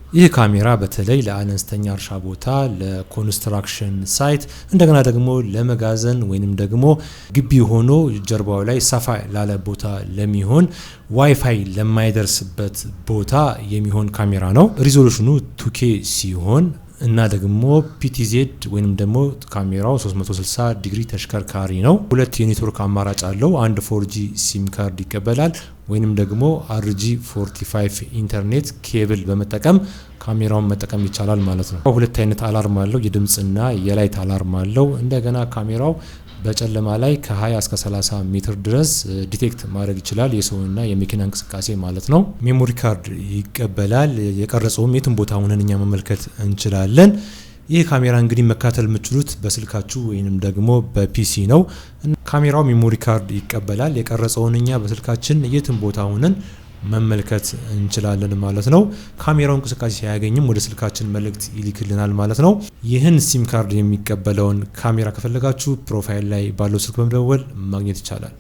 ይህ ካሜራ በተለይ ለአነስተኛ እርሻ ቦታ፣ ለ construction site፣ እንደገና ደግሞ ለመጋዘን ወይንም ደግሞ ግቢ ሆኖ ጀርባው ላይ ሰፋ ላለ ቦታ ለሚሆን፣ ዋይፋይ ለማይደርስበት ቦታ የሚሆን ካሜራ ነው። Resolution ኑ 2K ሲሆን እና ደግሞ PTZ ወይንም ደግሞ ካሜራው 360 ዲግሪ ተሽከርካሪ ነው። ሁለት የኔትወርክ አማራጭ አለው። አንድ 4G SIM card ይቀበላል ወይንም ደግሞ RJ 45 ኢንተርኔት ኬብል በመጠቀም ካሜራውን መጠቀም ይቻላል ማለት ነው። ሁለት አይነት alarm አለው። የድምፅና የ light alarm አለው። እንደገና ካሜራው በጨለማ ላይ ከ20 እስከ 30 ሜትር ድረስ detect ማድረግ ይችላል፣ የሰውና የመኪና እንቅስቃሴ ማለት ነው። Memory card ይቀበላል። የቀረጸውም የትም ቦታ ሆነን እኛ መመልከት እንችላለን። ይህ ካሜራ እንግዲህ መከታተል የምትችሉት በስልካችሁ ወይንም ደግሞ በ PC ነው። ካሜራው memory card ይቀበላል። የቀረጸውን እኛ በስልካችን የትም ቦታ ሆነን መመልከት እንችላለን ማለት ነው። ካሜራው እንቅስቃሴ ሲያገኝም ወደ ስልካችን መልእክት ይልክልናል ማለት ነው። ይህን SIM card የሚቀበለውን ካሜራ ከፈለጋችሁ profile ላይ ባለው ስልክ በመደወል ማግኘት ይቻላል።